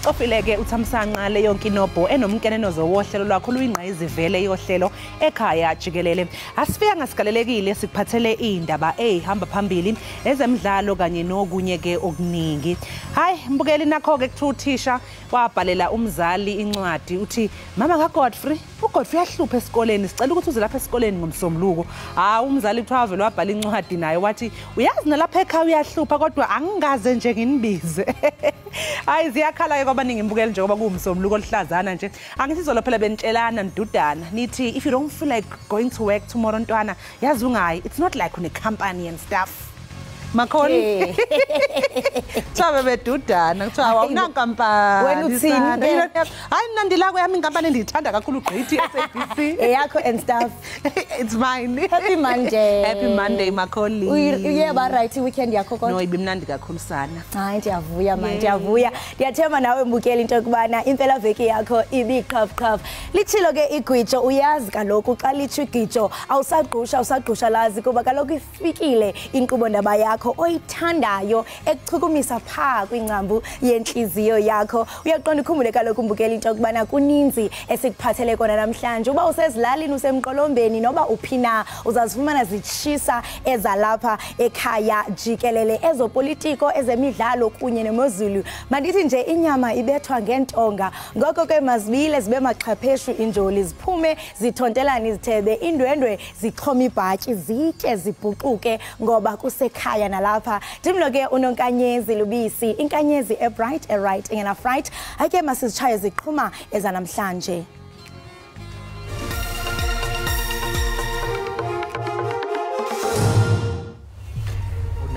Ulicofile-ke uThamsanqa leyo nkinobho enomnkenenozo wohlelo lwakho luyingqayizivele yohlelo ekhaya jikelele. Asifika ngasigalelekile sikuphathele iy'ndaba ey'hamba phambili, ezemidlalo kanye nokunye-ke okuningi. Hayi mbukeli, nakho-ke kuthiwa uthisha wabhalela umzali incwadi uthi mama kaGodfrey, uGodfrey uyahlupha esikoleni, sicela ukuthi uze lapha esikoleni ngomsombuluko. Hawu, umzali kuthiwa wavele wabhala incwadi naye wathi uyazi nalapha ekhaya uyahlupha kodwa angingaze nje nginibize. Hayi, ziyakhala-ke kwabaningi imbukeli njengoba kuwumsombuluko oluhlazana nje. Angithi izolo phela benitshelana nidudana nithi if you don't feel like going to work tomorrow ntwana, yazi ungayi, it's not like une-company and stuff. Makhoni kuthiwa bebedudana, kuthiwa awunankampani. Wena uthini? Hayi, mna ndilako yami inkampani endiyithanda kakhulu gqithi, i-SABC. Eyakho and stuff. It's mine. Happy Monday. Happy Monday, Makholi. Uye ba right weekend yakho kodwa? No, ibimnandi kakhulu sana. Hayi, ndiyavuya man, ndiyavuya. Ndiyathemba nawe mbukeli into yokubana impelaveki yakho ibiqhafqhaf. Litshilo ke igwijo, uyazi kaloku xa litsho igwijo awusagqusha awusagqushalazi kuba kaloku ifikile inkqubo ndaba yakho oyithandayo ekuchukumisa phaa kwingcambu yentliziyo yakho. Uyaqonda ukhumbule kaloku mbukeli into yokubana kuninzi esikuphathele kona namhlanje. Uba usezilalini, usemqolombeni noba uphi na, uzazifumana zitshisa ezalapha ekhaya jikelele, ezopolitiko, ezemidlalo kunye nemozulu. Mandithi nje inyama ibethwa ngentonga, ngoko ke mazibile zibe maxhapheshu injoli, ziphume zithontelane izithebe, indwendwe zixhoma ibhatyi, zitye zibhuquke ngoba kusekhaya nalapha. Ndimlo ke uNonkanyezi Lubisi, inkanyezi ebright, eright, engena-fright. Hayi ke masizitshaye ziqhuma ezanamhlanje.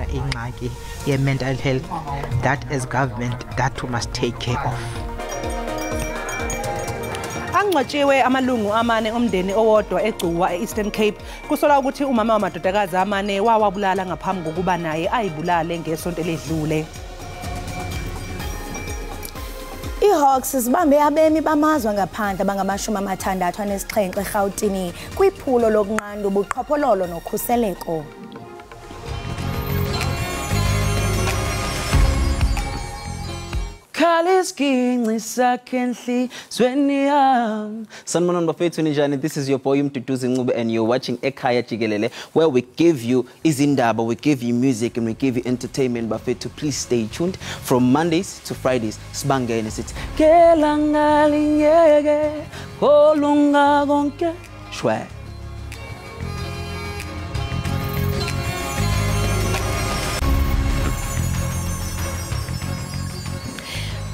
Ingxaki ye-mental health that as government that we must take care of. Angcwatshiwe amalungu amane omndeni owodwa eGcuwa e-Eastern Cape. Kusolwa ukuthi umama wamadodakazi amane wawabulala ngaphambi kokuba naye ayibulale ngesonto eledlule. I-Hawks zibambe abemi bamazwe ngaphandle abangama-67 eRhawutini kwiphulo lokunqanda ubuqhophololo nokhuseleko. Sanibonani bafethu, ninjani? This is your boy Mduduzi Ncube and you're watching Ekhaya Jikelele, where we give you izindaba, we give you music and we give you entertainment. Bafethu, please stay tuned from Mondays to Fridays. Sibangene sithi kelangalingeke kolunga konke shwe.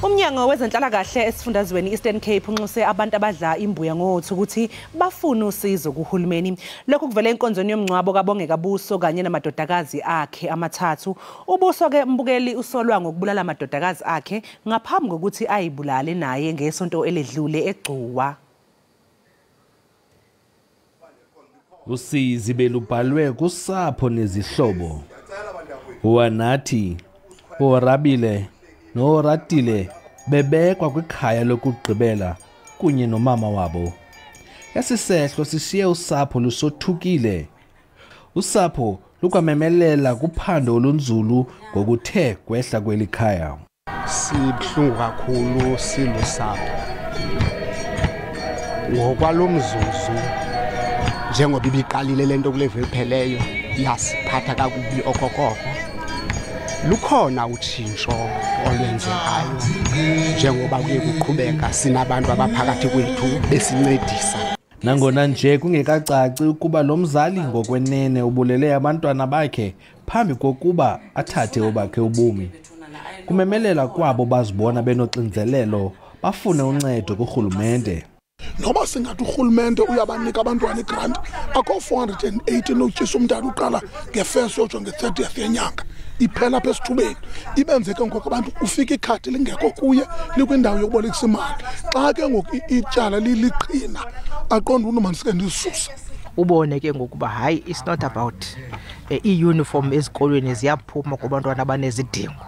Umnyango wezenhlalakahle esifundazweni Eastern Cape unxuse abantu abadla imbuya ngothi ukuthi bafune usizo kuhulumeni. Lokhu kuvele enkonzweni yomngcwabo kaBongeka Buso kanye namadodakazi akhe amathathu. Ubuso ke mbukeli usolwa ngokubulala amadodakazi akhe ngaphambi kokuthi ayibulale naye ngesonto eledlule eGcuwa. Usizi belubhalwe kusapho nezihlobo. Wanathi Orabile noRatile bebekwa kwikhaya lokugqibela kunye nomama wabo. Esisehlo sishiye usapho lusothukile. Usapho lukwamemelela kuphando olunzulu ngokuthe kwehla kweli khaya. Sibuhlungu kakhulu silusapho ngokwalo mzuzu, njengoba ibiqalile lento kule veki ipheleyo, yasiphatha kakubi okokoko. Lukhona utshintsho olwenzekayo njengoba kuye kuqhubeka sinabantu abaphakathi kwethu besincedisa. Nangona nje kungekacaci ukuba lo mzali ngokwenene ubulele abantwana bakhe phambi kokuba athathe obakhe ubomi, kumemelela kwabo bazibona benoxinzelelo bafune uncedo kurhulumente. Noba singathi urhulumente uyabanika abantwana igrant, akho 480 notyisa umntana uqala nge-1st yotsho nge-30th yenyanga, iphela apha esithubeni. Ibenze ke ngoku abantu ufika ikhadi lingekho kuye, likwindawo yokubolekisa imali. Xa ke ngoku ityala liliqhina, aqonde uba mandisike ndisuse. Ubone ke ngokuba hayi, it's not about i-uniform ezikolweni ziyaphuma kubantwana abanezidingo.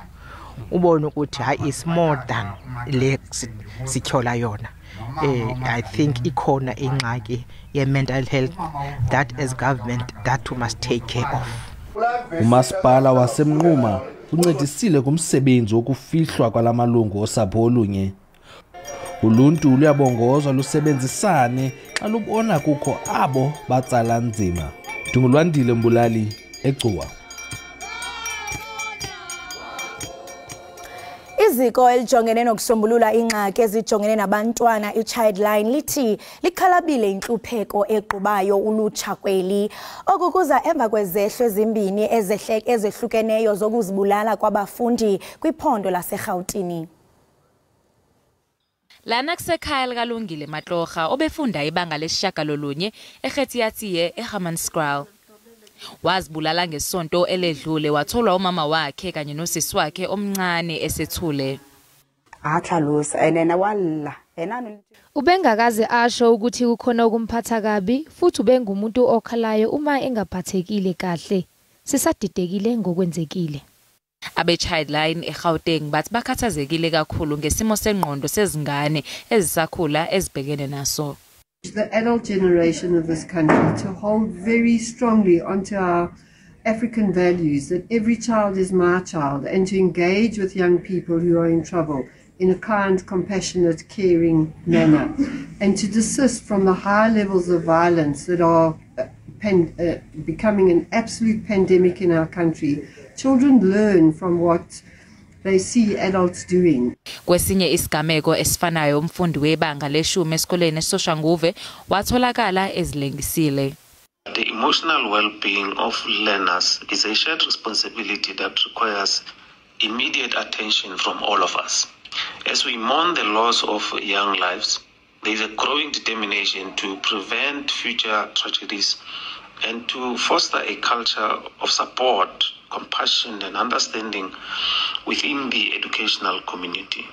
Ubone ukuthi hayi, it's more than le sityhola yona. I think ikhona ingxaki ye-mental health that as government that we must take care of. Umasipala waseMnquma uncedisile kumsebenzi wokufihlwa kwalamalungu osapho olunye. Uluntu luyabongozwa lusebenzisane xa lubona kukho abo batsala nzima. Ndingulwandile Mbulali, eGcuwa. Iziko elijongene nokusombulula ingxaki ezijongene nabantwana iChildline lithi likhalabile intlupheko egqubayo ulutsha kweli. Oku kuza emva kwezehlo ezimbini ezehlukeneyo zokuzibulala kwabafundi kwiphondo laseRhawutini. Lana kusekhaya likaLungile Matloga obefunda ibanga lesi-9 eGethiatsie eHammanskraal. Wazibulala ngesonto eledlule, watholwa umama wakhe kanye nosisi wakhe omncane esethule. Ubengakaze asho ukuthi kukhona okumphatha kabi futhi ubengumuntu okhalayo uma engaphathekile kahle. Sisadidekile ngokwenzekile. Abe-Childline eGauteng bathi bakhathazekile kakhulu ngesimo sengqondo sezingane ezisakhula ezibhekene naso. The adult generation of this country to hold very strongly onto our African values, that every child is my child, and to engage with young people who are in trouble in a kind, compassionate, caring manner, and to desist from the high levels of violence that are becoming an absolute pandemic in our country. Children learn from what they see adults doing. Kwesinye isigameko esifanayo, umfundi webanga leshumi esikoleni eSoshanguve watholakala ezilengisile. The emotional well-being of learners is a shared responsibility that requires immediate attention from all of us. As we mourn the loss of young lives, there is a growing determination to prevent future tragedies and to foster a culture of support, compassion and understanding within the educational community.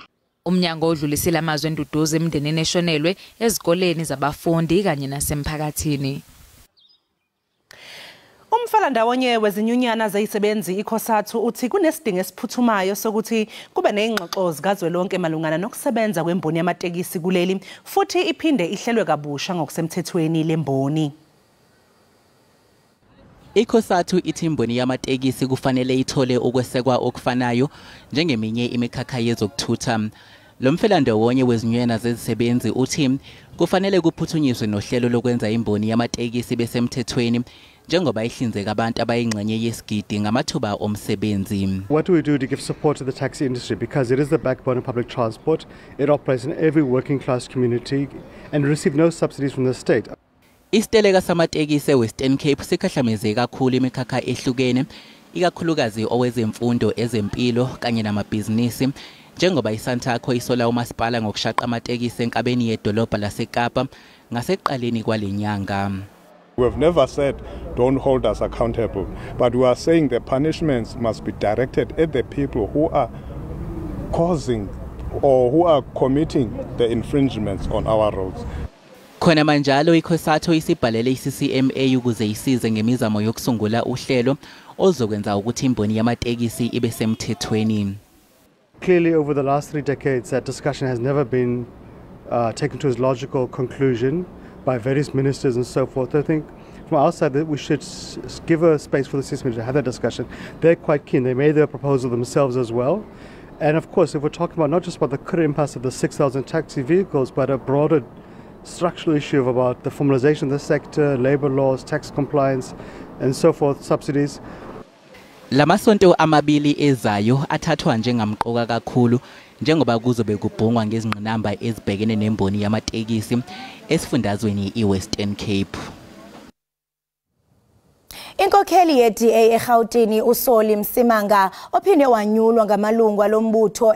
Umnyango odlulisile amazwi enduduzo emndenini eshonelwe, ezikoleni zabafundi kanye nasemphakathini. Umfelandawonye wezinyunyana zezisebenzi iCOSATU uthi kunesidingo esiphuthumayo sokuthi kube nezingxoxo zikazwelonke malungana nokusebenza kwemboni yamatekisi kuleli, futhi iphinde ihlelwe kabusha ngokusemthethweni lemboni. ICOSATU ithi imboni yamatekisi kufanele ithole ukwesekwa okufanayo njengeminye imikhakha yezokuthutha. Lo mfelandawonye wezinyunyana zezisebenzi uthi kufanele kuphuthunyiswe nohlelo lokwenza imboni yamatekisi besemthethweni njengoba ihlinzeka abantu abayingxenye yesigidi ngamathuba omsebenzi. What do we do to give support to the taxi industry? Because it is the backbone of public transport. It operates in every working class community and receive no subsidies from the state. Isiteleka samatekisi eWestern Cape sikhahlameze kakhulu imikhakha ehlukene, ikakhulukazi owezemfundo, ezempilo kanye namabhizinisi, njengoba iSantaco isola umasipala ngokushaqa amatekisi enkabeni yedolobha laseKapa ngasekuqaleni kwale nyanga. We have never said don't hold us accountable, but we are saying the punishments must be directed at the people who are causing or who are committing the infringements on our roads. Khona manjalo iCOSATU isibhalele iCCMA ukuze isize ngemizamo yokusungula uhlelo oluzokwenza ukuthi imboni yamatekisi ibe semthethweni. Clearly over the last 3 decades that discussion has never been taken to its logical conclusion by various ministers and so forth. I think from our side that we should give a space for the CCMA to have that discussion. They're quite keen. They made their proposal themselves as well. And of course, if we're talking about not just about the current impasse of the 6,000 taxi vehicles, but a broader structural issue of about the formalization of the sector, labor laws, tax compliance, and so forth, subsidies. Lamasonto amabili ezayo athathwa njengamqoka kakhulu njengoba kuzobe kubhungwa ngezingqinamba ezibhekene nemboni yamatekisi esifundazweni iWestern Cape. Inkokheli ye-DA eGauteng uSoli Msimanga ophinde wanyulwa ngamalungu alombutho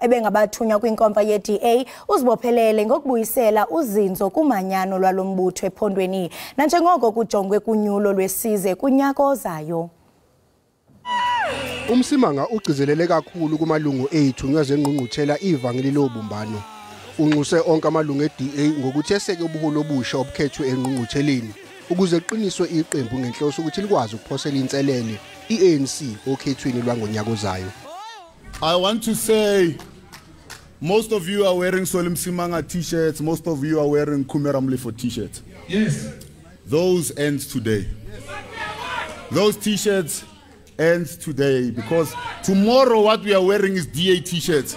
ebengabathunywa kwinkomfa ye-DA uzibophelele ngokubuyisela uzinzo kumanyano lwalombutho ephondweni nanjengoko kujongwe kunyulo lwesize kunyaka ozayo. UMsimanga ugcizelele kakhulu kumalungu ethunywa zengqungquthela ivangeli lobumbano. Unxuse onke amalungu e-DA ngokuthi eseke ubuholi obusha obukhethwe engqungqutheleni ukuze kuqiniswe iqembu ngenhloso ukuthi likwazi ukuphosela inselele i-ANC okhethweni lwangonyaka ozayo. I want to say most of you are wearing Solly Msimanga t-shirts, most of you are wearing Khume Ramulifho t-shirts. Yes. Those ends today. Those t-shirts ends today, because tomorrow what we are wearing is DA t-shirts.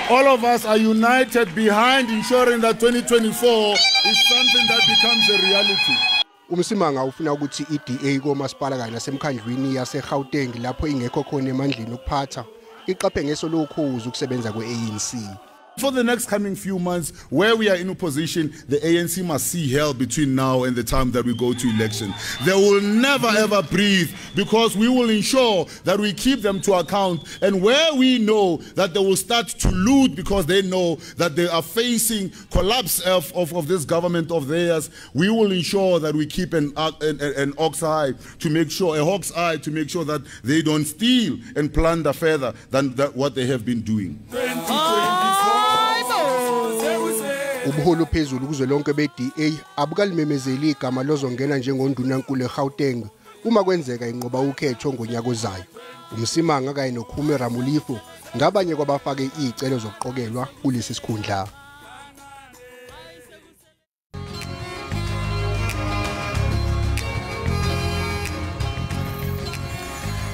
All of us are united behind ensuring that 2024 is something that becomes a reality. UMsimanga ufuna ukuthi iDA komasipala kanye nasemkhandlwini yaseGauteng lapho ingekho khona emandleni okuphatha iqaphe ngeso lokhozi ukusebenza kweANC. For the next coming few months, where we are in opposition, the ANC must see hell between now and the time that we go to election. They will never ever breathe, because we will ensure that we keep them to account. And where we know that they will start to loot because they know that they are facing collapse of this government of theirs, we will ensure that we keep an ox eye to make sure, a hawk's eye to make sure that they don't steal and plunder further than what they have been doing. Ubuholi phezulu kuzwelonke be-DA abukalimemezeli igama lozongena njengondunankulu eGauteng uma kwenzeka inqoba ukhetho ngonyaka ozayo. UMsimanga kanye noKhume Ramulifho ngabanye kwabafake izicelo zokuqokelwa kulesi sikhundla.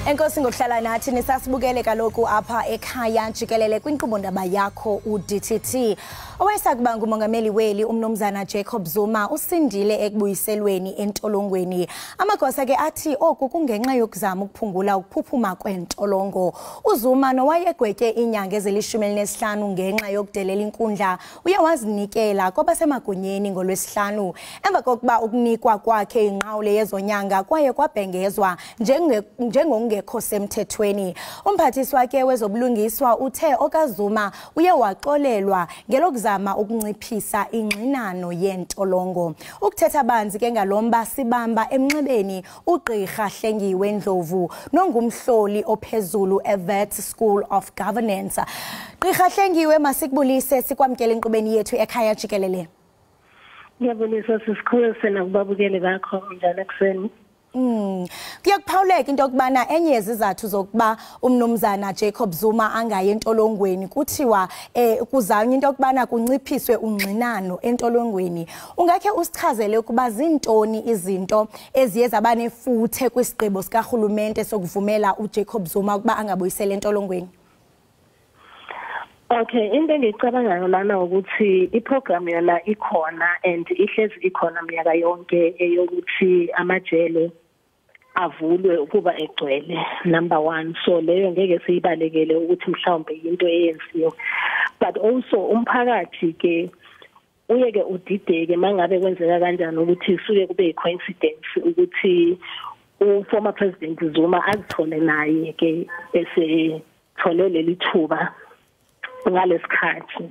Enkosi ngokuhlala nathi nisasibukele kaloku apha ekhaya jikelele kwinkqubo ndaba yakho uDTT. Owayesakuba ngumongameli weli umnumzana Jacob Zuma usindile ekubuyiselweni entolongweni. Amagosa ke athi oku kungenxa yokuzama ukuphungula ukuphuphuma kwentolongo. uZuma nowayegwetye inyanga ezili-15 ngenxa yokudelela inkundla uye wazinikela kwabasemagunyeni ngolwesihlanu emva kokuba ukunikwa kwakhe inqawule yezonyanga kwaye kwabhengezwa njengokungekho semthethweni. Umphathiswa ke wezobulungiswa uthe okaZuma uye waxolelwa ngelokuzama ukunciphisa ingxinano yentolongo. Ukuthetha banzi ke ngalomba sibamba emnxebeni uGqirha Hlengiwe Ndlovu nongumhloli ophezulu eWits School of Governance. Gqirha Hlengiwe, masikubulise sikwamkele enkqubeni yethu ekhaya jikelele. Ngiyabulisa sisikhulu senakubabukeli bakho njalo ekuseni. Kuyakuphawuleka into yokubana enye yezizathu zokuba umnumzana Jacob Zuma angayi entolongweni kuthiwa kuzanywa into yokubana kunciphiswe ungxinano entolongweni. Ungakhe usichazele ukuba zintoni izinto eziye zaba nefuthe kwisigqibo sikarhulumente sokuvumela uJacob Zuma ukuba angabuyisele entolongweni? Okay, into engiyicabangayo lana ukuthi iprogram yona ikhona and ihlezi ikhona minyaka yonke eyokuthi amajele avulwe ukuba egcwele, number 1. So leyo ngeke siyibalekele ukuthi mhlawumbe into eyenziwe, but also umphakathi ke uyeke udideke mangabe kwenzeka kanjani ukuthi suke kube coincidence ukuthi u-former president Zuma azithole naye ke esethole leli thuba ngalesikhathi.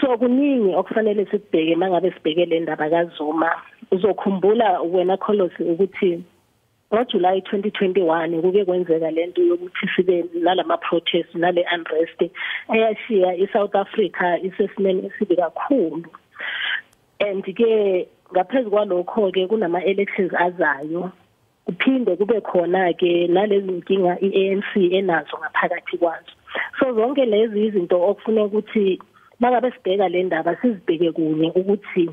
So kuningi okufanele sikubheke mangabe sibheke le ndaba kaZuma. Uzokhumbula wena Kholosi ukuthi ngoJuly 2021 kuke kwenzeka lento yokuthi sibe nalama protests nale unrest eyashiya iSouth Africa isesimeni esibi kakhulu. And ke ngaphezulu kwalokho ke kunama elections azayo, kuphinde kube khona ke nalezi nkinga iANC enazo ngaphakathi kwazo. So zonke lezi izinto okufuneka ukuthi mangabe sibheka le ndaba sizibheke kunye ukuthi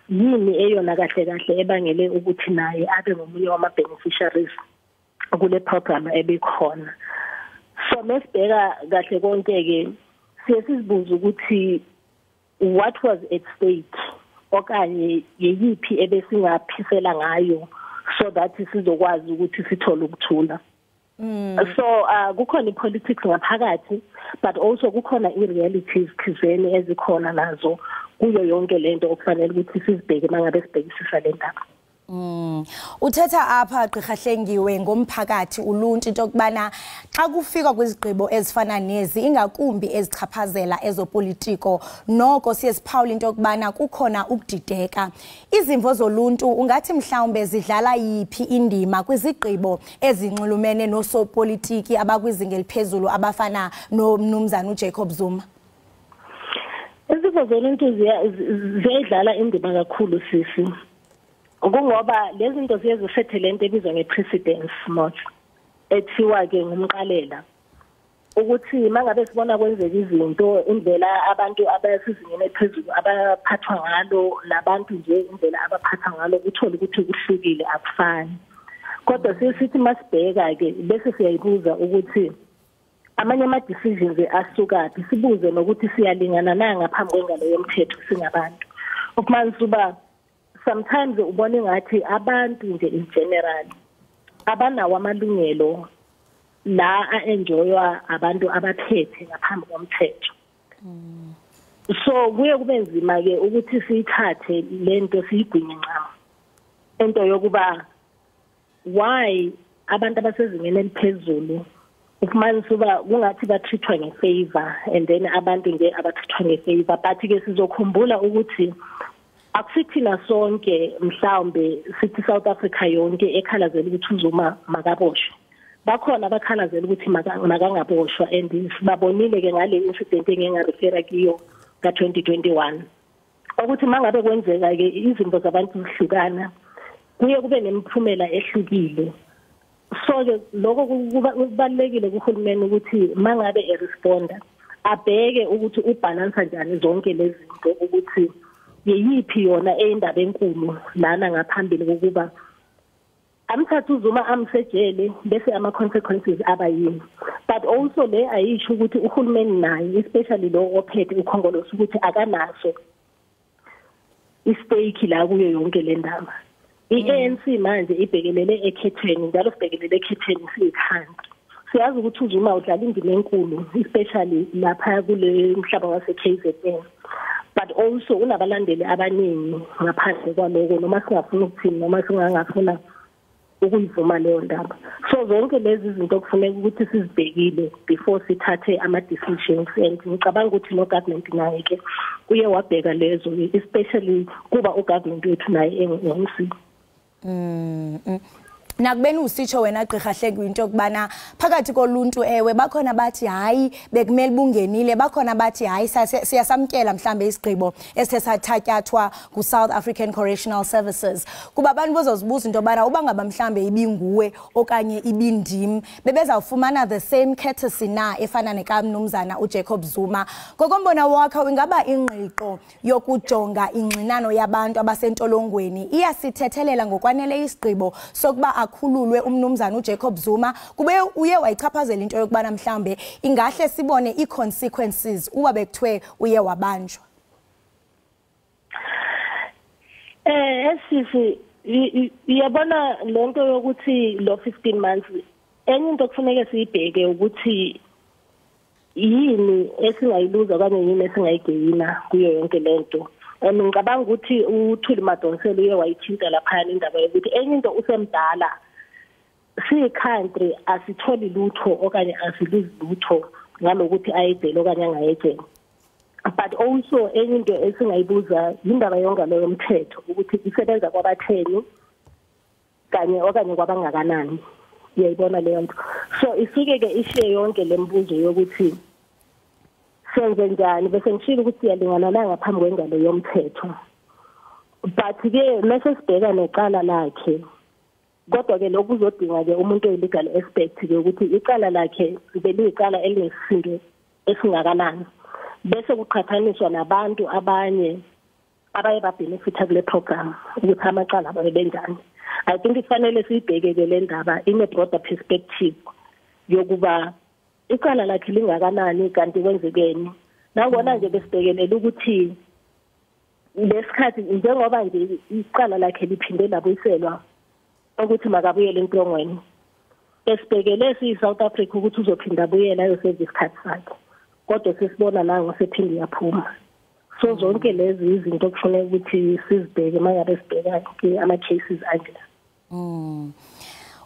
yini eyona kahle kahle ebangele ukuthi naye abe ngomunye wama beneficiaries kule program ebikhona. So mesibheka kahle konke ke siye sizibuze ukuthi what was at stake okanye yeyiphi ebesingaphisela ngayo so that sizokwazi ukuthi sithole ukuthula. So kukhona ipolitics ngaphakathi, but also kukhona i-realities thizeni ezikhona nazo kuyo yonke lento okufanele ukuthi sizibheke mangabe sibhekisisa le ndaba. Uthetha apha Gqirha Hlengiwe ngomphakathi uluntu into yokubana xa kufika kwizigqibo ezifana nezi ingakumbi ezichaphazela ezopolitiko noko siye siphawula into yokubana kukhona ukudideka. Izimvo zoluntu ungathi mhlawumbe zidlala yiphi indima kwizigqibo ezinxulumene nosopolitiki abakwizinga eliphezulu abafana nomnumzana uJacob Zuma? Izimvo zoluntu ziyadlala indima kakhulu sisi. Kungoba lezi zinto ziye zisethe lento ebizwa nge-precedence mos ethiwa ke ngumqalela ukuthi mangabe sibona kwenzeka izinto indlela abantu abasizingene phezulu abaphathwa ngalo nabantu nje indlela abaphathwa ngalo uthole ukuthi kuhlukile akufani. Kodwa sithi masibheka ke bese siyayibuza ukuthi amanye ama decisions asukaphi, sibuze nokuthi siyalingana na ngaphambi kwengalo yomthetho singabantu. Ukumanisa uba sometimes ubona engathi abantu nje in general abanawo amalungelo la a-enjoywa abantu abaphethe ngaphambi komthetho. So kuye kube nzima ke ukuthi siyithathe lento siyigwinye ncam, into yokuba why abantu abasezingeni eliphezulu ufumanisa uba kungathi batreatwa ngefavor and then abantu nje abatreatwa ngefavor. But ke sizokhumbula ukuthi akusithina sonke, mhlawumbe sithi South Africa yonke ekhalazela ukuthi uZuma makaboshwe. Bakhona abakhalazela ukuthi makangaboshwa, and sibabonile ke ngale incident engingarefera kiyo ka-2021 ukuthi mangabe kwenzeka ke izinto zabantu zihlukana kuye kube nemiphumela ehlukile. So ke lokho kubalulekile kuhulumeni ukuthi mangabe eresponda abheke ukuthi ubalansa njani zonke lezi zinto, ukuthi yeyiphi yona eyindaba enkulu lana ngaphambili kokuba amthatha uZuma amsejele bese ama consequences abayini. But also le ayisho ukuthi uhulumeni naye especially lo ophethe ukhongolose ukuthi akanaso istake la kuyo yonke le ndaba. I-ANC manje ibhekelele ekhethweni, njalo sibhekelele ekhethweni siyikhanda. Siyazi ukuthi uZuma udlala indima enkulu especially lapha kule mhlaba wase KZN, but also unabalandeli abaningi ngaphandle kwaloko, noma singafuna ukuthini noma singangafuna ukuyivuma leyo ndaba. So zonke lezi izinto kufuneka ukuthi sizibhekile before sithathe ama decisions, and ngicabanga ukuthi no government naye ke uye wabheka lezo, especially kuba ugovernment wethu naye engu-ANC. Nakubeni usitsho wena Gqirha Hlengwa into yokubana phakathi koluntu ewe bakhona bathi hayi bekumele bungenile, bakhona bathi hayi siyasamkela mhlambe isigqibo esithe sathatyathwa ku-South African Correctional Services, kuba abantu bazozibuza into yobana uba ngaba mhlambe ibinguwe okanye ibindim bebezawufumana the same courtesy na efana nekamnumzana uJacob Zuma. Ngokombona wakho ingaba ingqiqo yokujonga ingxinano yabantu abasentolongweni iyasithethelela ngokwanele isigqibo sokuba akhululwe umnumzana uJacob Zuma, kube uye wayichaphazela into yokubana mhlambe ingahle sibone i-consequences uba bekuthiwe uye wabanjwa? Sisi iyabona lento yokuthi lo 15 months, enye into kufuneka siyibheke ukuthi yini esingayiluza okanye yini esingayigeyina kuyo yonke lento. And ngicabanga ukuthi uThuli Madonsela uye wayithinta laphana indaba yokuthi enye into usemdala, siyi-country asitholi lutho okanye asiluzi lutho ngalokuthi ayejele okanye angayejele. But also enye into esingayibuza indaba yonke leyo mthetho ukuthi isebenza kwabatheni kanye okanye kwabangakanani. Uyayibona leyo nto. So isuke ke ishiye yonke lembuzo yokuthi senze njani, bese ngishilo ukuthi siyalingana la ngaphambi kwengalo yomthetho. But ke mase sibheka necala lakhe, kodwa ke lokhu kuzodinga ke umuntu oyi-legal expert ke ukuthi icala lakhe beliyicala elinesisindo esingakanani, bese kuqhathaniswa nabantu abanye abaye babenefita kule program ukuthi amacala ababe benjani. I think kufanele siyibheke ke le ndaba in a broader perspective yokuba icala lakhe lingakanani kanti kwenzekeni. Nangona nje besibhekelele ukuthi lesikhathi njengoba nje icala lakhe liphinde labuyiselwa ukuthi makabuyele entolongweni, esibhekele siyi-South Africa ukuthi uzophinda abuyela ayoseva isikhathi sakhe, kodwa sesibona nango sephinde yaphuma. So zonke lezi izinto kufanele ukuthi sizibheke mangabe sibheka ama-cases anje.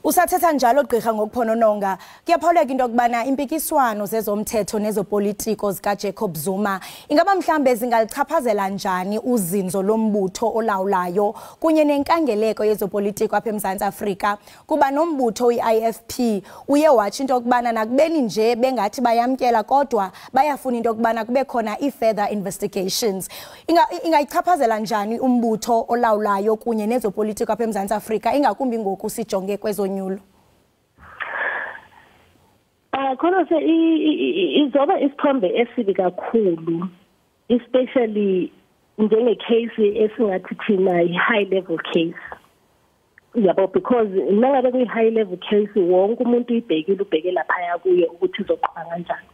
Usathetha njalo Gqirha ngokuphonononga, kuyaphawuleka into yokubana impikiswano zezomthetho nezopolitiko zikaJacob Zuma ingaba mhlambe zingalichaphazela njani uzinzo lombutho olawulayo kunye nenkangeleko yezopolitiko apha eMzantsi Afrika, kuba nombutho i-IFP uye watsho into yokubana nakubeni nje bengathi bayamkela kodwa bayafuna into yokubana kube khona i-further investigations. Ingayichaphazela njani umbutho olawulayo kunye nezopolitiko apha eMzantsi Afrika, ingakumbi ngoku sijonge kwezonyulo? Khona se izoba isithombe esibi kakhulu, especially njenge case esingathi thina i high level case. Yabo, because nangabe kuyi high level case, wonke umuntu uyibhekile, ubheke laphaya kuye ukuthi izoqhubeka kanjani.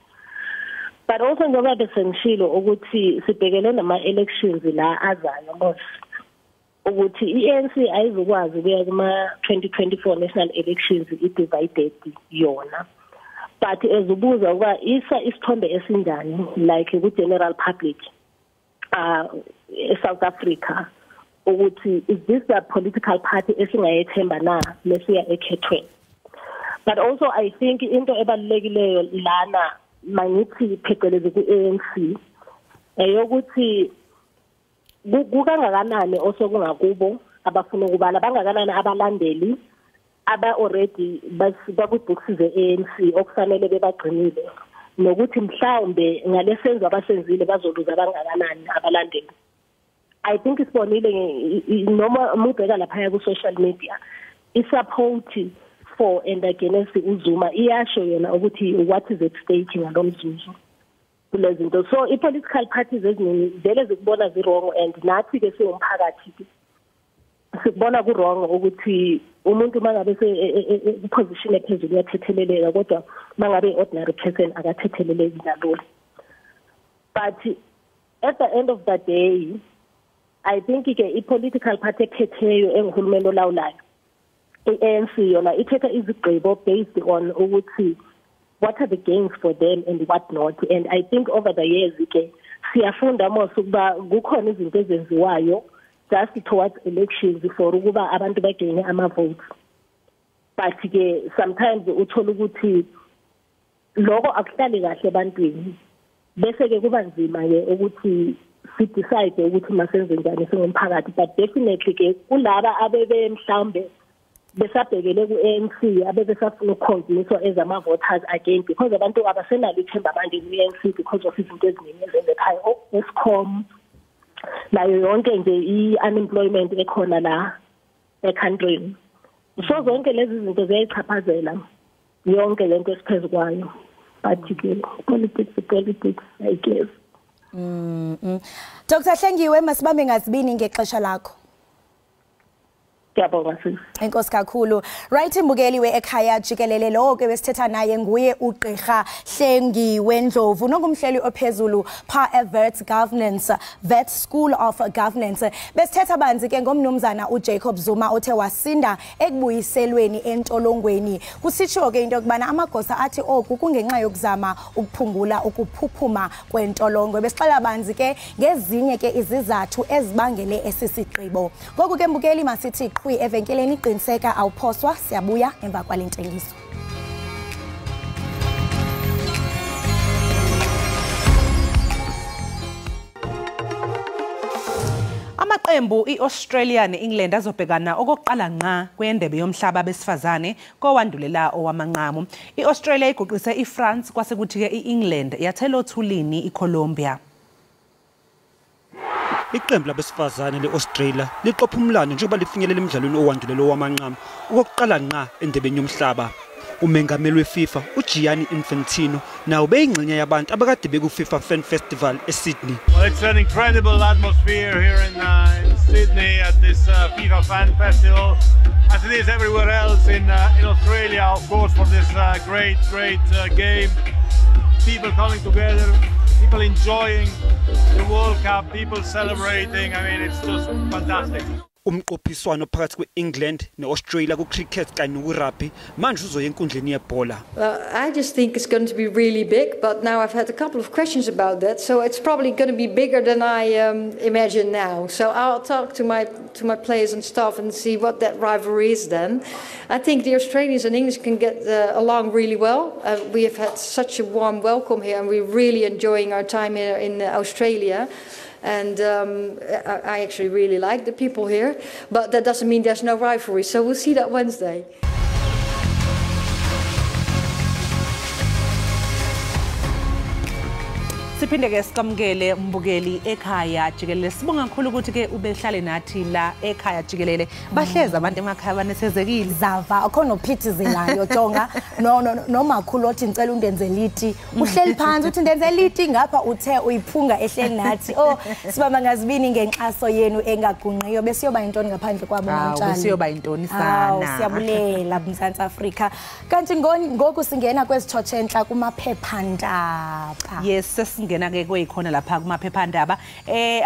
But also njengoba besengishilo ukuthi sibhekene nama-elections la azayo mos, ukuthi i-ANC ayizukwazi ukuya kuma-2024 national elections i-divided yona. But ezubuza ukuba isa isithombe esinjani like ku-general public e-South Africa, ukuthi is this the political party esingayethemba na mesiya ekhethweni. But also I think into ebalulekileyo lana, mangithi phecelezi ku-ANC, eyokuthi kukangakanani osokungakubo abafuna ukubala, bangakanani abalandeli aba already bakwi-books ze-ANC okufanele bebagcinile, nokuthi mhlawumbe ngalesenzo abasenzile bazoluza bangakanani abalandeli. I think isibonile noma mubheka laphaya ku-social media, i-support for and against uZuma iyasho yona ukuthi what is at stake ngalo mzuzu kule zinto. So i-political parties eziningi vele zikubona zi-wrong, and nathi-ke siwumphakathi sikubona ku-wrong ukuthi umuntu uma ngabe ku-position ephezulu uyathetheleleka, kodwa uma ngabe i-ordinary person akathetheleleki nalula. But at the end of the day, I think ke i-political party ephetheyo enguhulumeni olawulayo, i-ANC, yona ithatha izigqibo based on ukuthi what are the gains for them and what not. And I think over the years ke siyafunda mos ukuba kukhona izinto ezenziwayo just towards elections for ukuba abantu bagene ama-votes. But ke sometimes uthola ukuthi lokho akuhlali kahle ebantwini, bese ke kuba nzima ke ukuthi si-decide ukuthi masenze njani singumphakathi. But definitely ke kulaba abebe mhlawumbe besabhekele ku-ANC, abebesafuna ukukhonziniswa as ama-voters again, because abantu abasenalo ithemba manje ku-ANC because of izinto eziningi ezenzekayo, Eskom nayo yonke nje i-unemployment ekhona la e-country. So zonke lezi zinto ziyayichaphazela yonke lento esiphezu kwayo. But ke politics, I guess. Dr. Hlengiwe, masibambe ngazibini ngexesha lakho. Ngiyabonga sisi. Enkosi kakhulu. Right, mbukeli we-Ekhaya Jikelele, lo ke besithetha naye nguye uGqirha Hlengiwe Ndlovu, nongumhleli ophezulu pha eWits Governance, Wits School of Governance. Besithetha banzi ke ngomnumzana uJacob Zuma othe wasinda ekubuyiselweni entolongweni. Kusitsho ke into yokubana amagosa athi oku kungenxa yokuzama ukuphungula ukuphuphuma kwentolongo. Besixela banzi ke ngezinye ke izizathu ezibangele esisigqibo. Ngoku ke mbukeli, masithi evenkeleni, qiniseka awuphoswa, siyabuya emva kwale ntengiso. Amaqembu i-Australia ne-England azobhekana okokuqala ngqa kwendebe yomhlaba besifazane kowandulela owamanqamu. I-Australia iguqise i-France, kwase kuthi-ke i-England yathela othulini i-Colombia. Iqembu labesifazane le-Australia liqopha umlando njengoba lifinyelela emidlalweni owandulela owamanqamu okokuqala ngqa endebeni yomhlaba. Umengameli we-FIFA uGianni Infantino nawo beyingxenye yabantu abakade beku-FIFA Fan Festival eSydney. Well, it's an incredible atmosphere here in Sydney at this FIFA Fan Festival, as it is everywhere else in Australia, of course, for this great game. People coming together, people enjoying the World Cup, people celebrating. I mean, it's just fantastic. Umqophiswano phakathi kwe-England ne-Australia ku-cricket kanye noku-rugby manje uzoya enkundleni yebhola. I just think it's going to be really big, but now I've had a couple of questions about that, so it's probably going to be bigger than I imagine now. So I'll talk to my players and staff and see what that rivalry is then. I think the Australians and English can get along really well. We have had such a warm welcome here, and we're really enjoying our time here in Australia. And I actually really like the people here, but that doesn't mean there's no rivalry, so we'll see that Wednesday. Siphinde ke sikamukele mbukeli ekhaya jikelele. Sibonga kakhulu ukuthi ke ubehlale nathi la ekhaya jikelele. Bahleza abantu emakhaya banethezekile. Zava akhona ophithizelayo jonga no no nomakhulu othi ngicela undenzele iti. Uhleli phansi uthi ndenzele iti ngapha uthe uyiphunga ehleli nathi. Oh sibamba ngazibini ngenxaso yenu engagunqiyo besiyoba intoni ngaphandle kwabo mantshana. Besiyoba intoni sana. Siyabulela Mzantsi Afrika. Kanti ngoku singena kwezithotshe enhla kumaphephandaba. Yes, sesingena ke kweyikhona lapha kumaphephandaba.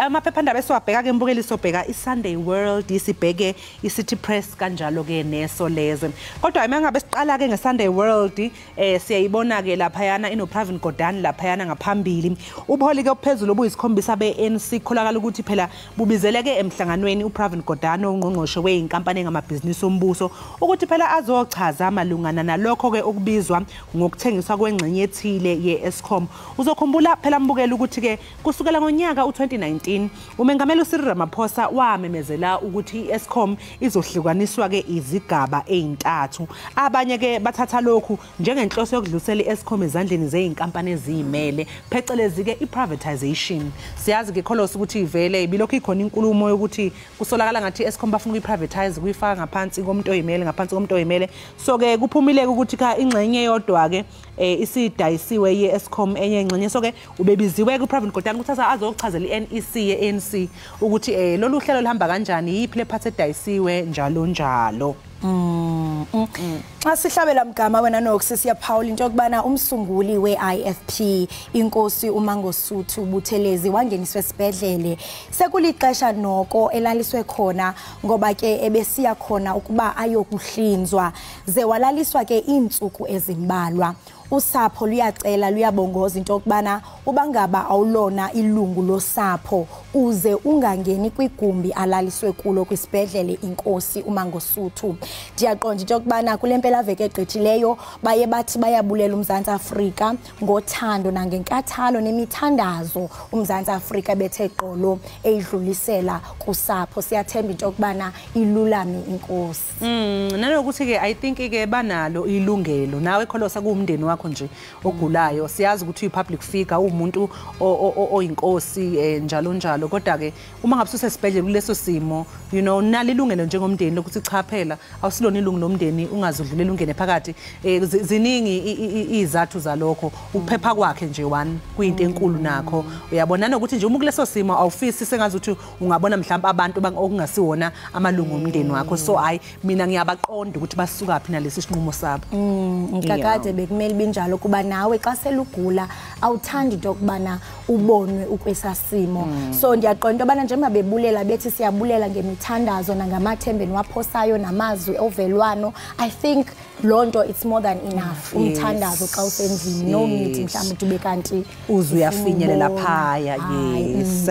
Amaphephandaba esiwabheka ke mbukeli sobheka iSunday World, isibheke iCity Press kanjalo ke neSolezwe. Kodwa uma ngabe siqala ke ngeSunday World, siyayibona ke laphayana ino Pravin Gordhan laphayana ngaphambili. Ubuholi ke ophezulu obuyisikhombisa beANC kholakala ukuthi phela bubizeleke emhlanganweni uPravin Gordhan ongqongqoshe weinkampani engamabhizinisi ombuso ukuthi phela azochaza malungana nalokho ke okubizwa ngokuthengiswa kwengxenye ethile ye-Eskom. Uzokhumbula phela mbukela ukuthi ke kusukela ngonyaka u2019 umengameli uCyril Ramaphosa wamemezela ukuthi i-Eskom izohlukaniswa ke izigaba ezintathu. Abanye ke bathatha lokhu njengenhloso yokudlulisela i-Eskom ezandleni zezinkampani eziyimele, phecelezi ke i-privatization. Siyazi ke kholosa ukuthi ivele ibilokhu ikhona inkulumo yokuthi kusolakala ngathi i-Eskom bafuna ukuyi-privatize kuyifaka ngaphansi komuntu oyimele, ngaphansi komuntu oyimele. So ke kuphumile ukuthi ka ingxenye yodwa ke isidayisiwe ye-Eskom enye ingxenye. So ke ubebiziwe kuPravin Gordhan ukuthi azochazela i-NEC ye-ANC ukuthi lolu hlelo lihamba kanjani, yiphi le part edayisiwe njalo njalo. Xa sihlabela mgama wena nokusi siyaphawula into yokubana umsunguli we-IFP inkosi uMangosuthu Buthelezi wangeniswe esibhedlele sekulixesha noko elaliswe khona ngoba ke ebesiya khona ukuba ayokuhlinzwa ze walaliswa ke iintsuku ezimbalwa. Usapho luyacela luyabongoza into yokubana ubangaba awulona ilungu losapho uze ungangeni kwigumbi alaliswe kulo kwisibhedlele inkosi uMangosuthu. Ndiyaqonda into yokubana kule mpelaveki egqithileyo baye bathi bayabulela uMzantsi Afrika ngothando nangenkathalo nemithandazo uMzantsi Afrika bethe gqolo eyidlulisela kusapho. Siyathemba into yokubana ilulame inkosi. Nanokuthi ke I think ke banalo ilungelo nawe kholosa kuwumndeni wakho nje ogulayo. Siyazi ukuthi uyi-public figure, uwumuntu oyinkosi njalo njalo, kodwa ke uma ngabe usesibhedlela kuleso simo, you know, nalo ilungelo njengomndeni lokuthi cha phela awusilona ilungu lomndeni ungazudlulela ungene phakathi. Ziningi izathu zalokho, ukuphepha kwakhe nje one kuyinto enkulu nakho uyabona, nokuthi nje uma kuleso simo awufisi sengazi ukuthi ungabona mhlawumbe abantu okungasiwona amalungu omndeni wakho. So hayi mina ngiyabaqonda ukuthi basukaphi nalesi sinqumo sabo. Kakade bekumele binjalo kuba nawe xa selugula awuthandi into yokubana ubonwe ukwesasimo. So ndiyaqonda into yobana njengoba bebulela bethi siyabulela ngemithandazo nangamathembeni waphosayo namazwi ovelwano, I think loo nto it's more than enough. Umthandazo xa usendlini no need mhlawumbi ube kanti uze uyafinyelela phaya. Yes.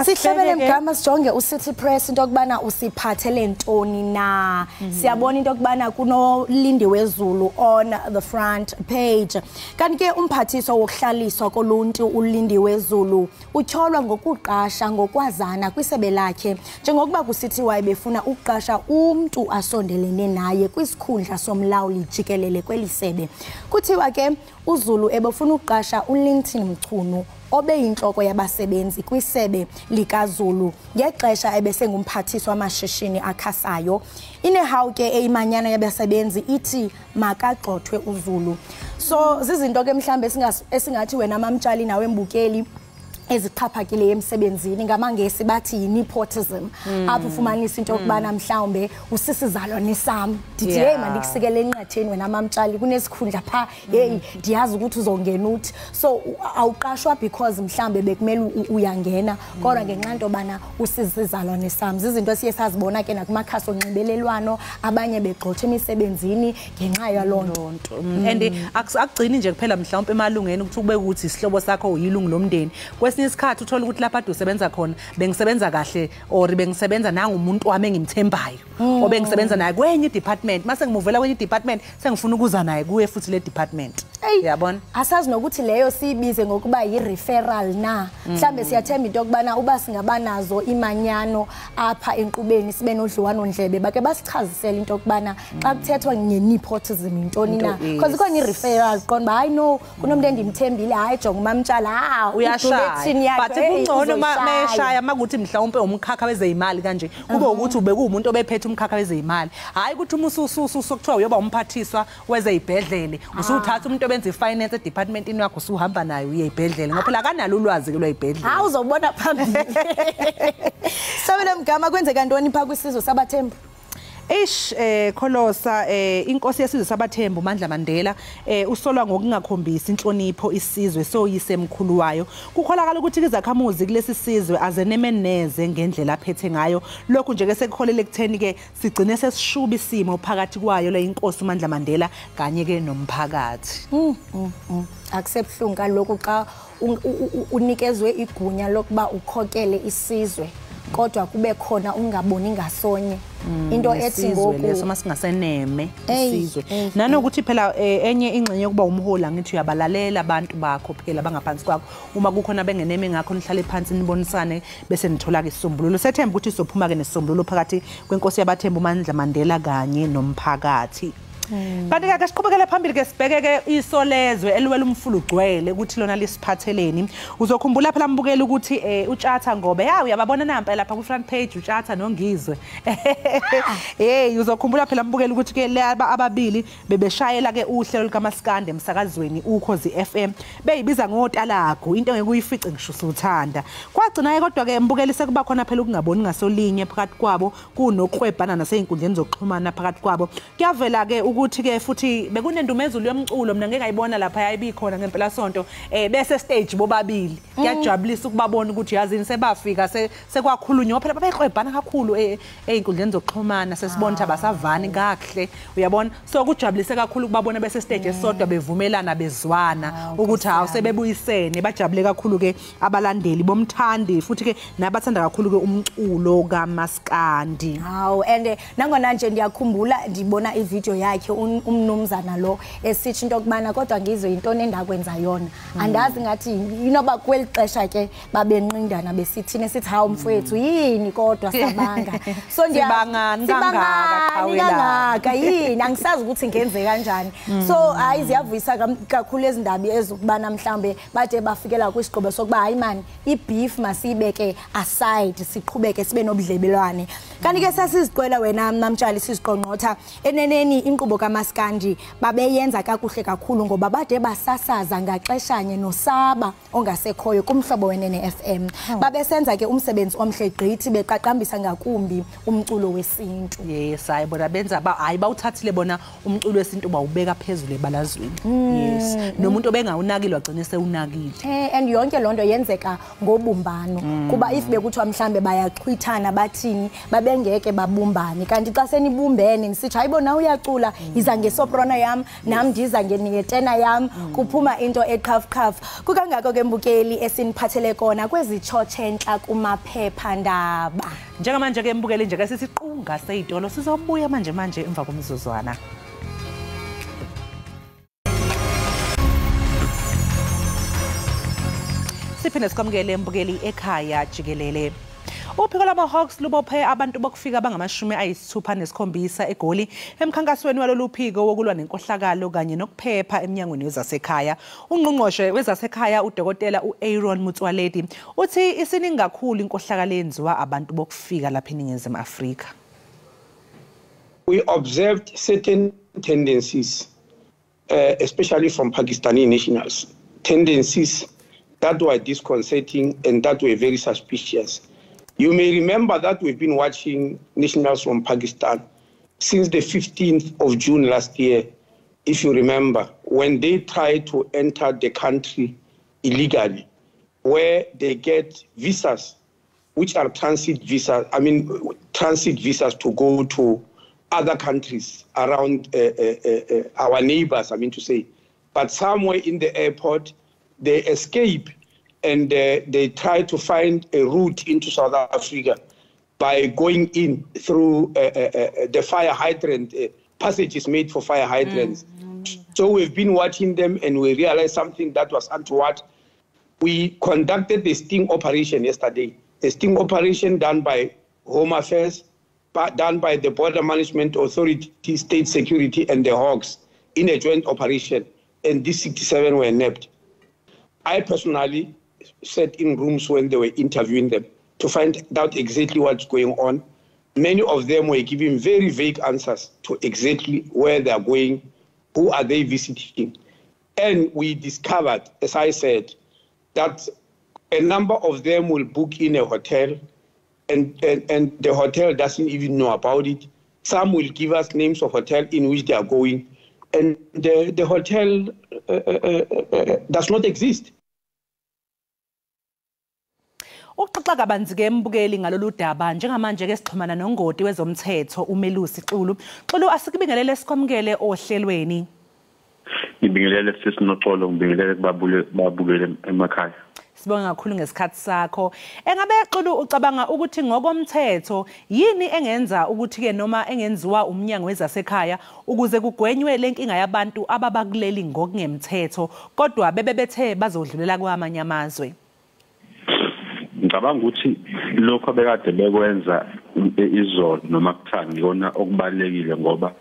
Sihlabele mgama sijonge uCity Press into yokubana usiphathele ntoni na. Siyabona into yokubana kunoLindiwe Zulu on the front page. Kanti ke umphathiswa wokuhlaliswa koluntu uLindiwe Zulu utyholwa ngokuqasha ngokwazana kwisebe lakhe njengokuba kusithiwa ebefuna ukuqasha umntu asondelene naye kwisikhundla somlawuli jikelele kweli sebe. Kuthiwa ke uZulu ebefuna ukuqasha uLinton Mchunu obeyinhloko yabasebenzi kwisebe likaZulu ngexesha ebesengumphathiswa wamashishini akhasayo. Inehawu ke eyimanyana yabasebenzi ithi makagxothwe uZulu. So zizinto ke mhlambe esingathi wena mamtshali nawe mbukeli ezixhaphakileyo emsebenzini, ngamangesi bathi yi-nepotism. Apho ufumanisa into yokubana mhlawumbe usisizalwane sam, ndithi hey mandikusikele enqatheni wena mamtshali kunesikhundla pha, hey ndiyazi ukuthi uzongena uthi. So awuqashwa because mhlawumbe bekumele uyangena, kodwa ngenxa into yobana usisizalwane sam. Zizinto esiye sazibona ke nakumakhasi onxibelelwano, abanye begxotha emisebenzini ngenxa yaloo nto. And akugcini nje kuphela mhlawumbe emalungeni ukuthi kube ukuthi isihlobo sakho uyilungu lomndeni. Kwesinye isikhathi uthola ukuthi lapha ade usebenza khona bengisebenza kahle or bengisebenza nangumuntu wami engimthembayo obengisebenza naye kwenye department, mase ngimuvela kwenye department sengifuna ukuza naye kuye futhi le department. Uyabona, asazi nokuthi leyo siyibize ngokuba yi-referral na. Mhlambe siyathemba into yokubana uba singabanazo imanyano apha enkqubeni, sibe nodliwano-ndlebe, bake basichazisele into yokubana xa kuthethwa nge-nepotism yintoni na, because ikhona i-referral, qonda uba hayi no, kunomntu endimthembile, hayi jonga uMamtshala, ha. Uyashaya, but kungcono meshaya makuthi mhlawumbe umkhakha wezeyimali kanje, kube ukuthi ubekuwumuntu obephethe umkhakha wezeyimali, hayi ukuthi uma ususukuthiwa uyoba umphathiswa wezeyibhedlele, usuthatha umuntu obenza i-finance edepartmentini wakho, usuhamba naye uye eyibhedlele, ngoba phela akanalo ulwazi ke lweyibhedlele. Hawu, uzobona phambili. Sabele Mgama, kwenzeka ntoni phaa kwisizwe sabaThembu? Eish, Kholosa, inkosi yesizwe sabaThembu Mandla Mandela usolwa ngokungakhombisi inhlonipho isizwe soyise mkhulu wayo. Kukholakala ukuthi izakhamuzi kulesi sizwe azenemeneze ngendlela aphethe ngayo. Lokhu nje ke sekukholele ekutheni ke sigcine sesishuba isimo phakathi kwayo le inkosi uMandla Mandela kanye ke nomphakathi. Akusebuhlungu kaloku xa unikezwe igunya lokuba ukhokele isizwe, kodwa kube khona ungaboni ngasonye. Into ethi ngoku leso masingaseneme isizwe, nanokuthi phela enye ingxenye yokuba umholi, angithi uyabalalela abantu bakho phela bangaphansi kwakho, uma kukhona bengeneme ngakho nihlale phansi nibonisane bese nithola ke isisombululo. Sethemba ukuthi sizophuma ke nesisombululo phakathi kwenkosi yabaThembu uMandla Mandela kanye nomphakathi. Kanti ke siqhubekele phambili ke sibheke ke isolezwe eliwela umfula ugcwele ukuthi lona lisiphatheleni. Uzokhumbula phela mbukeli ukuthi uTshatha Ngobe, ya uyababona nampa lapha ku front page uTshatha noNgizwe. Hey, uzokhumbula phela mbukeli ukuthi ke laba ababili bebeshayela ke uhlelo likaMaskande emsakazweni Ukhozi FM, beyibiza ngotalagu, into ngeke uyifice ngisho usuthanda. Kwagcina ke kodwa ke mbukeli sekuba khona phela ukungaboni ngasolinye phakathi kwabo, kunokuxwebhana nasey'nkundleni zokuxhumana phakathi kwabo. Kuyavela ke ukuthi ke futhi bekunendumezulu yomculo, mina ngeke ngayibona lapha yayibikhona ngempela sonto, bese stage bobabili. Kuyajabulisa ukubabona ukuthi yazini sebafika sekwakhulunywa phela, babeqwebhana kakhulu ey'nkundleni zokuxhumana, sesibona ukuthi abasavani kakuhle, uyabona. So kujabulise kakhulu ukubabona bese stage esodwa bevumelana bezwana ukuthi hawu sebebuyisene. Bajabule kakhulu ke abalandeli bomthandi futhi ke nabathanda kakhulu ke umculo kaMaskandi. Hawu, and nangona nje ndiyakhumbula ndibona ivideo yakhe umnumzana lo esithi into yokubana kodwa Ngizwe yintoni endakwenza yona, andazi ngathi inoba kweli xesha ke babenqindana besithini, sithi hawu mfowethu yini kodwa sabanga, so sibangani kangaka yini, angisazi ukuthi ngenze kanjani. So hayi, ziyavuyisa kakhulu ezindaba ezokubana mhlambe bade bafikela kwisigqibo sokuba hayi man, i-beef masiyibeke aside, siqhubeke sibe nobudlelwane. Kanti ke sasiziqwela wena Mamtshali, siziqongqotha eneneni inkqubo kaMaskandi babeyenza kakuhle kakhulu, ngoba bade basasaza ngaxeshanye noSaba ongasekhoyo kumhlobo wenene FM. Babesenza ke umsebenzi omhle gqithi, beqaqambisa ngakumbi umculo wesintu. Yes, hayi bona benza hayi bawuthathile bona umculo wesintu bawubeka phezulu ebalazweni. Yes, nomuntu obengawunakile wagcina sewunakile. And yonke lonto yenzeka ngobumbano, kuba if bekuthiwa mhlambe bayaxhwithana bathini, babengeke babumbane. Kanti xa senibumbene nisithi hayibo na uyacula, iza ngesoprano yam, nam ndiza ngetena yam, kuphuma into eqhafqhaf. Kukangako ke mbukeli esiniphathele kona kwezitshotshe entla kumaphephandaba. Njengamanje ke mbukeli nje ke sisiqunga seyitolo, sizobuya manje emva komzuzwana. Siphinde sikwamukele mbukeli ekhaya jikelele. Uphiko lwama-Hawks lubophe abantu bokufika abangama-67 eGoli emkhankasweni walolu phiko wokulwa nenkohlakalo kanye nokuphepha emnyangweni wezasekhaya. Ungqongqoshe wezasekhaya uDokotela u-Aaron Motsoaledi uthi isiningi kakhulu inkohlakalo eyenziwa abantu bokufika lapha eNingizimu Afrika. We observed certain tendencies, especially from Pakistani nationals, tendencies that were disconcerting and that were very suspicious. You may remember that we've been watching nationals from Pakistan since the 15th of June last year, if you remember, when they tried to enter the country illegally, where they get visas, which are transit visas, transit visas to go to other countries around our neighbors, But somewhere in the airport, they escape and they try to find a route into South Africa by going in through the fire hydrant, passages made for fire hydrants. So we've been watching them and we realized something that was untoward. We conducted the sting operation yesterday. A sting operation done by Home Affairs, done by the Border Management Authority, State Security, and the Hawks in a joint operation. And these 67 were nabbed. I personally sat in rooms when they were interviewing them to find out exactly what's going on. Many of them were giving very vague answers to exactly where they are going, who are they visiting. And we discovered, as I said, that a number of them will book in a hotel, and the hotel doesn't even know about it. Some will give us names of hotel in which they are going, and the hotel does not exist. Uxoxa kabanzi ke mbukeli ngalolu daba njengamanje ke sixhumana nongoti wezomthetho uMelusi Xulu. Xulu, asikubingelele sikwamukele ohlelweni. Ngibingelele sisi Noxolo, ngibingelele kubabukele emakhaya. Sibonga kakhulu ngesikhathi sakho. Engabe Xulu ucabanga ukuthi ngokomthetho yini engenza ukuthi ke noma engenziwa umnyango wezasekhaya ukuze kugwenywe lenkinga yabantu ababakuleli ngokungemthetho kodwa bebebethe bazodlulela kwamanye amazwe? Ngicabanga ukuthi lokho abekade bekwenza izolo noma kuthangi ikona okubalulekile, ngoba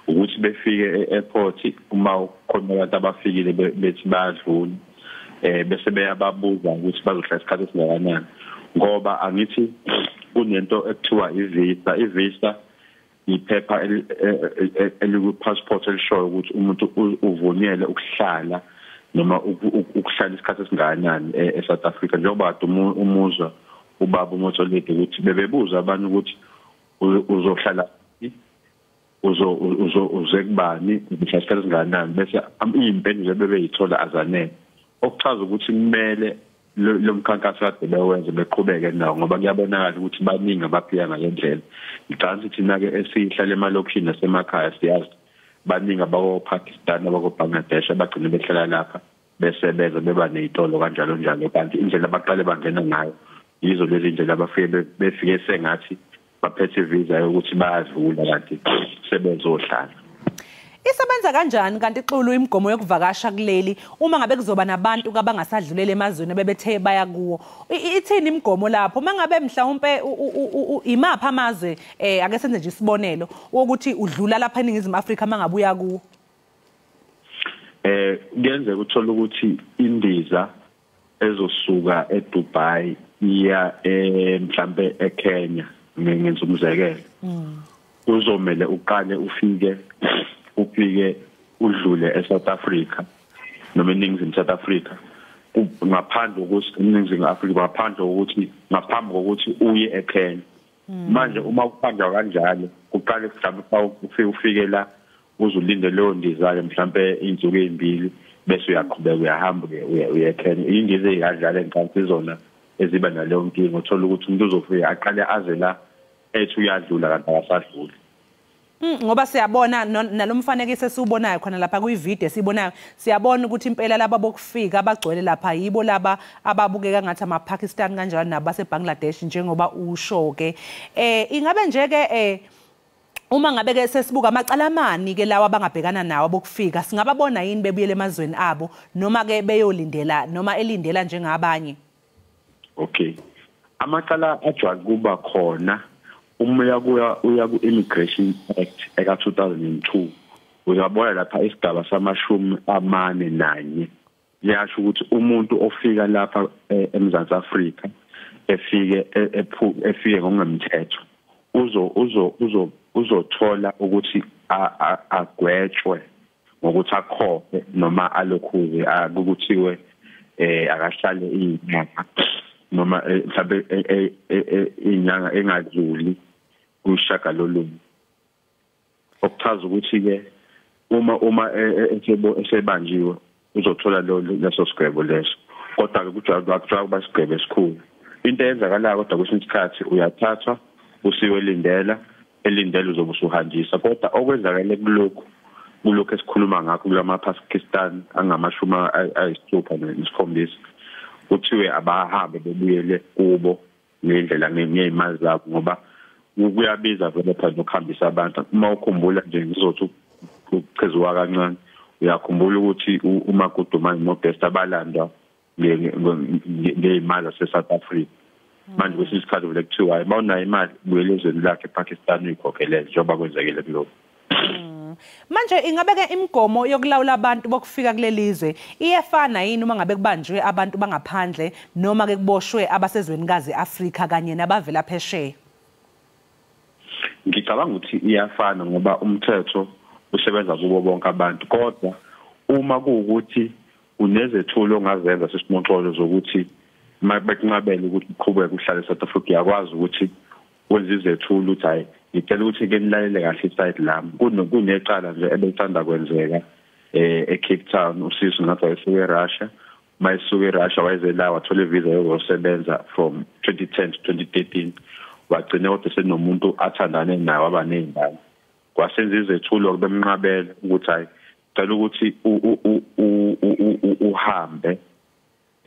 ukuthi befike e-airport uma khona abantu abafikile bethi bayadlula bese beyababuza ukuthi bazohlala isikhathi esingakanani, ngoba angithi kunento ekuthiwa i-visa. I-visa iphepha eliku-passport elishoyo ukuthi umuntu uvunyelwe ukuhlala noma ukuhlala isikhathi esingakanani e-South Africa. Njengoba kade umuzwa ubaba uMotsoaledi ukuthi bebebuza abantu ukuthi uzohlala uze kubani uzohlala isikhathi esingakanani, bese iy'mpendulo bebeyithola azanele, okuchaza ukuthi kumele lo mkhankaso kade bewenze beqhubeke nawo, ngoba kuyabonakala ukuthi baningi abaphila ngale ndlela. Ngicabanga ukuthi thina-ke esihlala emalokishini nasemakhaya siyazi baningi abako-Pakistan, abako-Bangladesh abagcine behlala lapha besebenza beba ney'tolo kanjalo njalo, kanti indlela abaqale bangena ngayo yizo lezi ndlela abafike befike sengathi baphethe ivisa yokuthi bayadlula kanti sebezohlala. Isebenza kanjani kanti Xulu imigomo yokuvakasha kuleli uma ngabe kuzoba nabantu abangasadlulele emazweni bebethe baya kuwo? Ithini imigomo lapho mangabe mhlawumbe imaphi amazwe, ake senze nje isibonelo ukuthi udlula lapha eNingizimu Afrika mangabuya kuwo? Kuyenzeka uthola ukuthi indiza ezosuka eDubai iya mhlambe eKenya, ngenza umzekelo, uzomele uqale ufike udlule eSouth Africa noma eNingizimu South Africa, ngaphandle kokuthi eNingizimu Afrika, ngaphandle kokuthi ngaphambi kokuthi uye eKenya. Manje uma kuhanjwa kanjalo kuqale mhlawumbe ufike la uzulinde leyo ndiza mhlawumbe insuku ezimbili bese uyaqhubeka uyahamba uye eKenya. Indiza ezidlala enkanti izona eziba naleyo nkinga, uthola ukuthi umuntu uzofika aqale aze la ethi uyadlula kanti akasadluli. Ngoba siyabona nalomfanekiso esiubonayo khona lapha kuyivideo esibonayo, siyabona ukuthi impela laba bokufika abagcwele lapha yibo laba ababukeka ngathi ama-Pakistan kanjalo nabo baseBangladesh njengoba usho ke. Ingabe nje ke uma ngabe ke sesibuka amacala amani ke lawa abangabhekana nawo abokufika, singababona yini bebuyele emazweni abo noma ke beyolindela noma elindela njengabanye? Okay, amacala ajwayele kuba khona uma uya ku-Immigration Act eka 2002, uyabona lapha isigaba samashumi 41 liyasho ukuthi umuntu ofika lapha eMzantsi Afrika efike ngokungemthetho uzothola ukuthi agwetshwe ngokuthi akhokhe noma alokhuze akuthiwe akahlale inyanga noma mhlawumbe inyanga engadluli kushagalolunye. Okuchaza ukuthi ke uma esebanjiwe uzothola leso sigwebo leso, kodwa ke kujwayele kuba isigwebo esikhulu. Into eyenzakalayo kodwa kwesinye isikhathi uyathathwa usiwe elindela uzobe usuhanjiswa. Kodwa okwenzakele kulokhu esikhuluma ngakho kulama-Pakistan angama-67 kuthiwe abahambe bebuyele kubo ngendlela ngey'mali zabo, ngoba kuyabiza vele phela nokuhambisa abantu. Uma ukhumbula nje ngizothi ukuchezuka kancane, Uyakhumbula ukuthi uMagudumane noBester balandwa ngeyimali zase-South Africa. Manje kwesinye isikhathi vele kuthiwa hayi, mawunayo imali buyele ezweni lakhe ePakistan uyikhokhelele, njengoba kwenzekile kulokhu. Manje ingabe-ke imigomo yokulawula abantu bokufika kuleli zwe iyefana yini uma ngabe kubanjwe abantu bangaphandle noma-ke kuboshwe abasezwenikazi e-Afrika kanye nabavela phesheya? Ngicabanga ukuthi iyafana ngoba umthetho usebenza kubo bonke abantu, kodwa uma kuwukuthi unezethulo ongazenza sesimoxolo zokuthi bekunqabele ukuthi uqhubeke uhlale eSouth Africa, uyakwazi ukuthi wenze izethulo ukuthi hayi, ngicela ukuthi ke nilalele kahle iside lami. Kunecala nje ebelithanda kwenzeka eCape Town, uSisu ngathi wayesuke eRussia, mayesuke eRussia wayeze la wathola ivisa yokusebenza from 2010 to 2013, wagcina kodwa senomuntu athandane naye waba ney'ngane. Kwasenza izethulo bemnqabela ukuthi hayi, cela ukuthi uhambe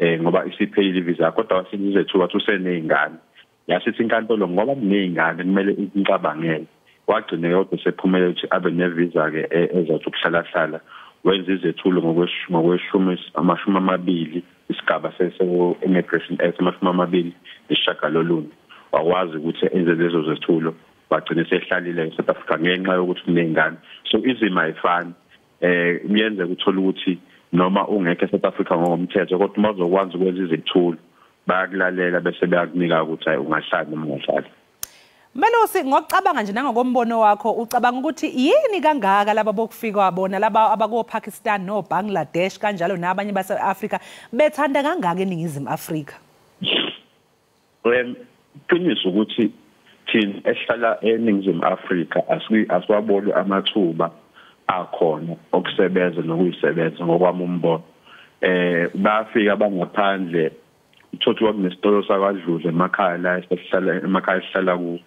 ngoba isiphelile ivisa, kodwa wasenza izethulo wathi useney'ngane. Yasithi inkantolo ngoba kuney'ngane kumele incabangele. Wagcina kodwa sephumelele ukuthi abe nevisa-ke ezathi ukuhlalahlala, wenza izethulo ngokweshumi 20 isigaba se-Immigration Act 29, wakwazi ukuthi enze lezo zethulo, wagcina sehlalile eSouth Africa ngenxa yokuthi kuney'ngane. So izimo ayifani, kuyenzeka uthola ukuthi noma ungekho eSouth Africa ngokomthetho, kodwa uma uzokwazi ukwenza izethulo bayakulalela bese bayakunika ukuthi hayi, ungahlali noma ungahlali. Melusi, ngokucabanga nje nangokombono wakho, ucabanga ukuthi yini kangaka laba bokufika bona laba abako-Pakistan no-Bangladesh kanjalo nabanye base-Afrika bethanda kangaka eNingizimu Afrika? Qiniso ukuthi thina esihlala eNingizimu Afrika asiwaboni amathuba akhona okusebenza nokuyisebenza ngokwami umbono. Bayafika bangaphandle, uthothi kwakunesitolo sakwaDludla emakhaya la esihlala emakhaya esihlala kuwo,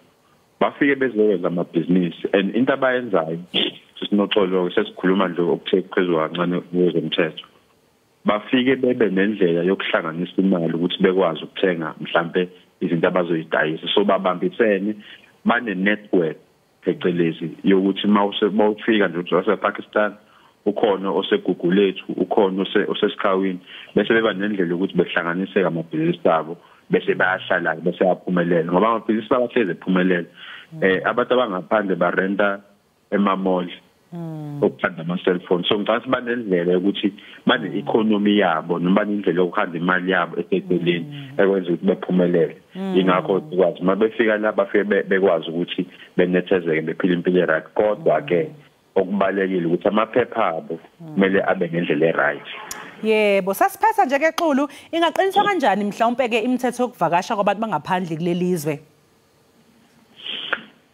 bafike bezokwenza amabhizinisi, and into abayenzayo sisinoxolo sesikhuluma nje okuthe phezulu kancane kwezomthetho, bafike bebe nendlela yokuhlanganisa imali ukuthi bekwazi ukuthenga mhlambe izinto abazoyidayisa. So babambisene, bane network phecelezi yokuthi mawufika nje wasePakistan ukhona oseGugulethu, ukhona osesikhawini, bese beba nendlela yokuthi behlanganiseke amabhizinisi abo, bese bayahlala bese bayaphumelela, ngoba amabhizinisi abahlezi ephumelela. Abantu abangaphandle barenta ema-mall okuthanda ama-cellphone, so ngicabanga ukuthi banendlela yokuthi bane-economy yabo noma banendlela yokuhamba imali yabo eseceleni ekwenza ukuthi bephumelele. Ingakho sikwazi uma befika la bafike bekwazi ukuthi benethezeke bephile impilo e-right, kodwa-ke okubalekile ukuthi amaphepha abo kumele abe ngendlela e-right. Yebo, sasiphetha nje ke Xulu, ingaqiniswa kanjani mhlawumbe ke imithetho yokuvakasha kwabantu bangaphandle kuleli zwe?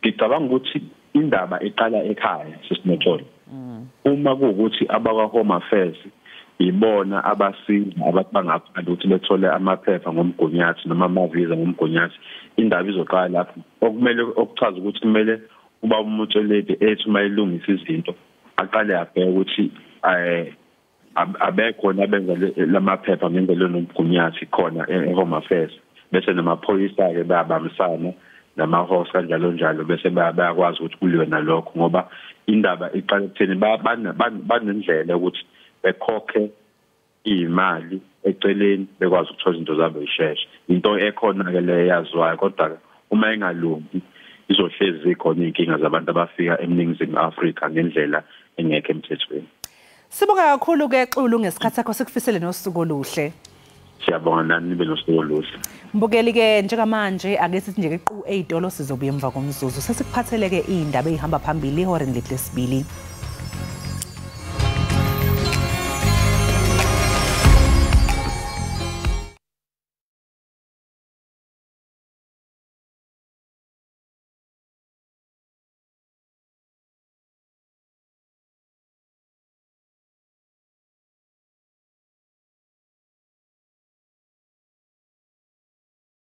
Ngicabanga ukuthi indaba iqala ekhaya sisinoxolo. Uma kuwukuthi abakwa-Home Affairs ibona abasiza abantu bangaphandle ukuthi bethole amaphepha ngomgunyathi noma amavisa ngomgunyathi, indaba izoqala lapho. Okumele okuchaza ukuthi kumele uba uMotsoaledi ethi uma elungisa izinto aqale abheke ukuthi abekhona abenza lamaphepha ngendlela enomgunyathi khona e-Home Affairs, bese namaphoyisa-ke bayabambisana nama-horse kanjalo njalo, bese bayakwazi ukuthi kuliwe nalokho, ngoba indaba iqala ekutheni banendlela ukuthi bekhokhe imali eceleni bekwazi ukuthola izinto zabo zisheshe. Into ekhona-ke leyo eyaziwayo, kodwa uma ingalungi izohlezi zikhona iy'nkinga zabantu abafika eNingizimu Afrika ngendlela engekho emthethweni. Sibonga kakhulu-ke Xulu ngesikhathi sakho, sikufisele nosuku oluhle. Siyabonga nani, nibe nosuku oluhle. Mbukeli-ke njengamanje ake sithi nje ke qu ey'tolo, sizobuya emva komzuzu sesikuphathele-ke iy'ndaba ey'hamba phambili ihoreni lethu lesibili.